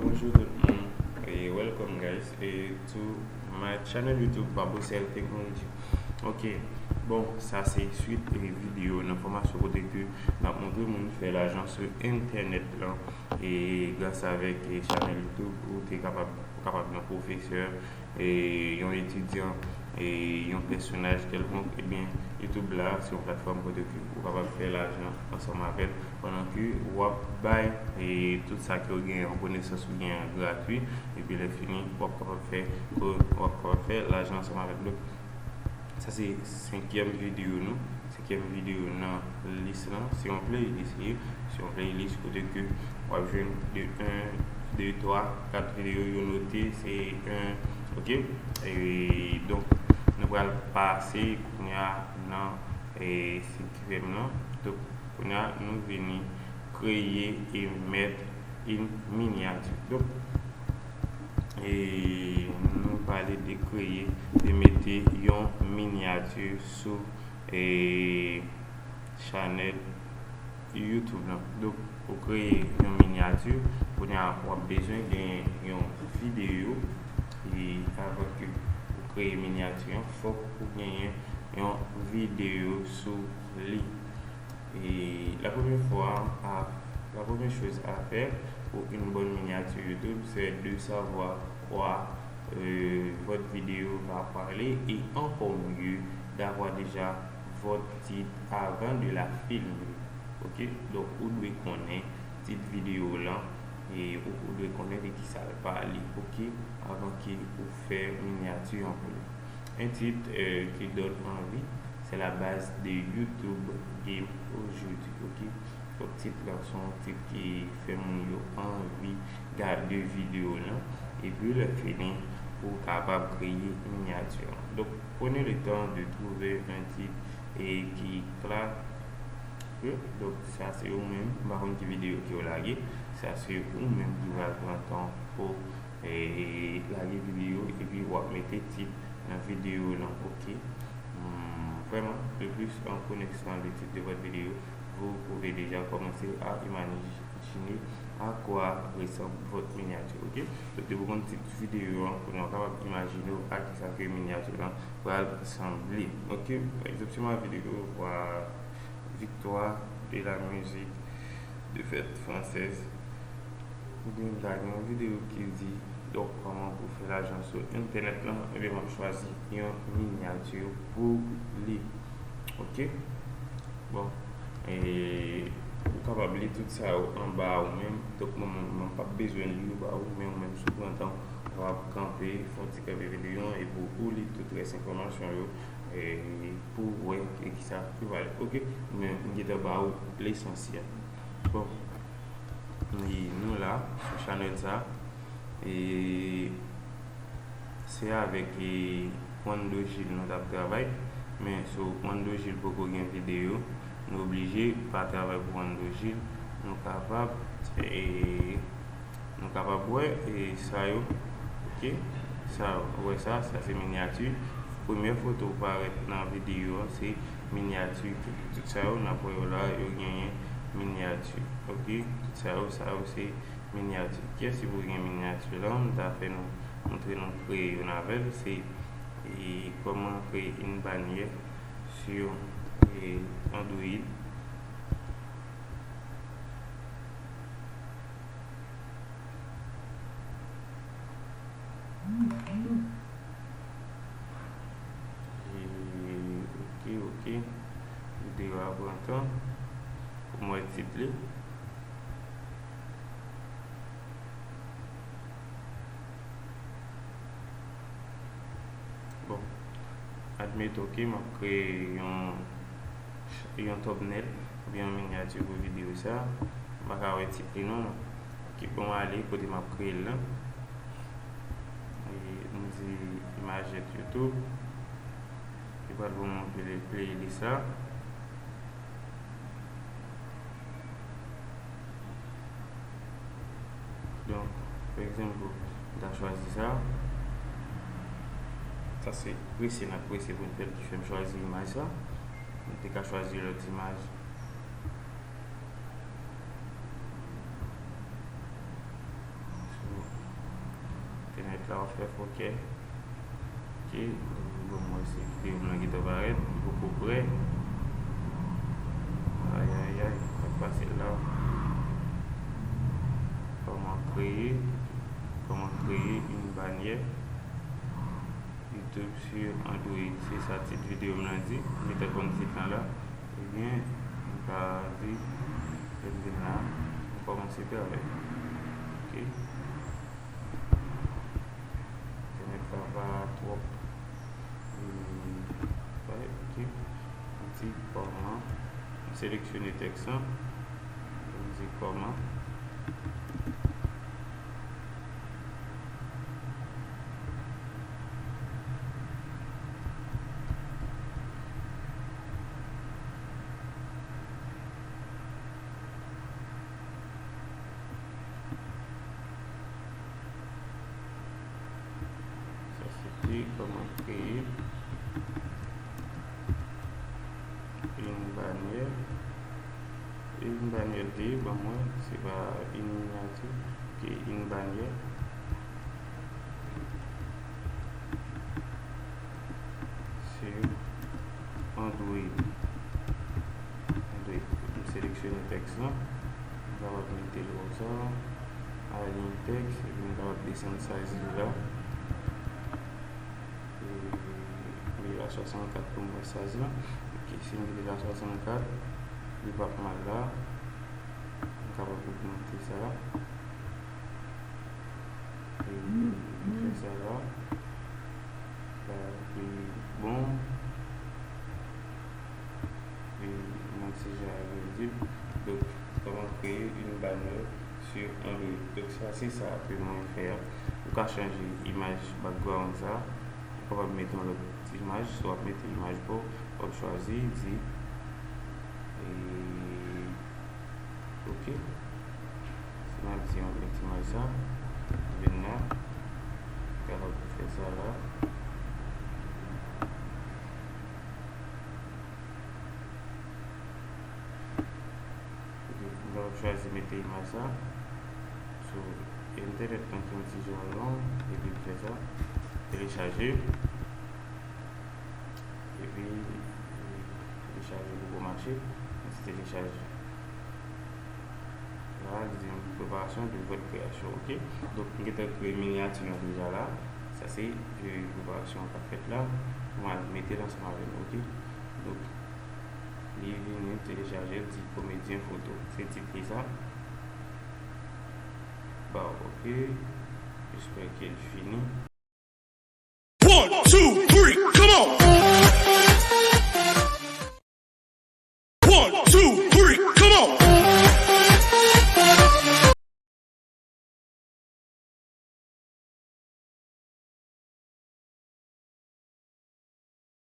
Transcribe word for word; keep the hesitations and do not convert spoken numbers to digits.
Bonjou tout moun, e welcome guys e to my channel YouTube Babocel Technology. Ok, bon, sa se swit e videyo nan fòmasyon kote ke n ap montre moun fè lajan sou entènèt lan e gras avèk e chanèl YouTube ou te kapab ou kapab yon pwofesè e yon etidyan e yon pèsonaj kèlkonk, ebyen, YouTube la se yon platfòm kote ke ou kapab fè lajan ansanm avè l pandan ke w ap bay e tout sa ke w gen an konesans ou gen an gratwi, epi lè fini w ap kapab fè w ap kapab fè lajan ansanm avè l. Donk sa se senkyèm videyo nou, senkyèm videyo nan lis lan. Se yon playlist li ye, se yon playlist kote ke w ap jwenn de en, de twa, kat videyo yo note, se en, ok? E donk, nou pral pase kounye a nan e senkyèm lan. Donk, kounye a, nou vini kreye e mèt yon minyati. Donk, e nou pale de kreye, de mete yon minyati sou e chanèl YouTube lan. Donk, ou kreye yon minyati, kounye a w ap bezwen gen yon videyo, e avan ke ou kreye minyati an, fòk ou genyen yon videyo sou li. E la premye fwa, a, la premye choz a fè pou yon bòn minyati YouTube, c'est de savoir quoi euh, votre vidéo va parler et encore mieux d'avoir déjà votre titre avant de la filmer. Ok? Donk, ou dwe konnen tit videyo lan e ou, ou dwe konnen de ki sa l pale, ok? Avan ke ou fè minyati an pou li. Un titre euh, qui donne envie, c'est la base de YouTube Game aujourd'hui, ok? Donk, tit lan se yon tit ki fè moun yo anvi gade videyo lan, epi lè fini, ou kapab kreye minyati an. Donc, prenez le temps de trouver un titre et qui claque. Ok? Donk, sa se ou menm, m pa konn ki videyo ke w lage, sa se ou menm ki pral pran tan pou e lage videyo epi w ap mete tit nan videyo lan, ok? Hmm, vraiment, de plus, en connaissant le titre de votre vidéo, vous pouvez déjà commencer à imaginer à quoi ressemble votre miniature, ok? Donk, depi w konn tit videyo an, kounye a w kapab imajine w a kisa ke minyati lan pral sanble, ok? Par exemple, si ma vidéo, voilà, victoire de la musique de fête française. Oubyen m ta gen yon videyo ki di, donk, kòman pou fè lajan sou entènèt lan, ebyen, m ap chwazi yon minyati pou li. Ok? Bon, e, ou kapab li tout sa yo anba a ou menm. Donk, mwen, mwen, mwen p ap bezwen li yo ba ou, men ou menm, si w pran tan, ou kapab kanpe, fè yon ti kanpe videyo an, epi ou li tout rès enfòmasyon yo, e, pou w wè e kisa yo pale. Ok? Men, m gentan ba ou lesansyèl. Bon, e nou la, sou chanèl sa, e se avèk e Wando Gilles nou t ap travay, men sou Wando Gilles poko gen videyo, nou oblije pa travay pou Wando Gilles, nou kapab e nou kapab wè e sa yo, ok, sa yo, ou wè sa, sa se minyati. Premyè foto parèt nan videyo an se minyati. Tout sa yo n ap wè yo la, yo genyen minyati. Ok, tout sa yo, sa yo se minyati. Kiyès ki pou gen minyati la? M ta fè nou montre nou kreye youn avè l. Se e, kòman kreye yon banyè sou e, Android. E, ok, ok. Videyo a pran tan pou m wè tit li. Bon, admeton ke m ap kreye yon, yon thumbnail oubyen yon minyati pou videyo sa. M pa ka wè tit li non. Ok, bon, m ale kote m ap kreye l lan. E m di imajèt YouTube. Li pral ban mwen play, playlist la. Donk, pa egzanp, m ta chwazi sa. Sa se prese n ap prese pou n fè l ki fè m chwazi imaj sa. M te ka chwazi lòt imaj. Si Sa w fè fòkè. Ok, bon, mwen se videyo m nan gentan parèt, li poko prè. Ayayay, sa k pase la? Kòman kreye, kòman kreye yon banyè YouTube sur Android. Se sa tit videyo m nan di. M gentan konn tit lan la. Ebyen, m ka di, lè m vin la, m kòmanse travay. Ok. Entènèt la pa twòp, hmm, bay, ok. M di kòman, m seleksyone tèks lan, m di kòman. Sa se te kòman kreye yon banyè. Yon banyè de, ban mwen, se pa yon minyati, ok, yon banyè. Sur Android. Android. M seleksyone tèks lan. M kapab mete l konsa. Alinye tèks. Epi m kapab desann size li la. E, mete l a swasannkat pou m wè size lan. Ok, si m mete l a swasannkat, li p ap mal la. M kapab ogmante sa. E, fè sa la. Sa pi bon. E, mwen se jan yo di. Donk, kòman kreye yon banyè sur Android. Donk, sa se sa ke mwen fè a. Ou ka chanje imaj background sa. Ou kapab mete yon lòt imaj. Si w ap mete imaj pa w, w ap chwazi, di, e, ok. Si n ap di yon lòt imaj sa, vin la, kapab fè sa la. Ok, nou kapab chwazi mete imaj sa sou entènèt lan ki yon ti jan long, epi fè sa, telechaje. Epi, telechaje poko mache, mwen se telechaje. La, li di m preparasyon de vòt kreyasyon, ok? Donk, m gentan kreye minyati an deja la. Sa se, e, preparasyon an k ap fèt la. Pou m al mete l ansanm avè l, ok? Donk, li vini telechaje, l di Komedyen Foto. Se tit li sa. Ba, ok. Jespè ke l fini. One, two,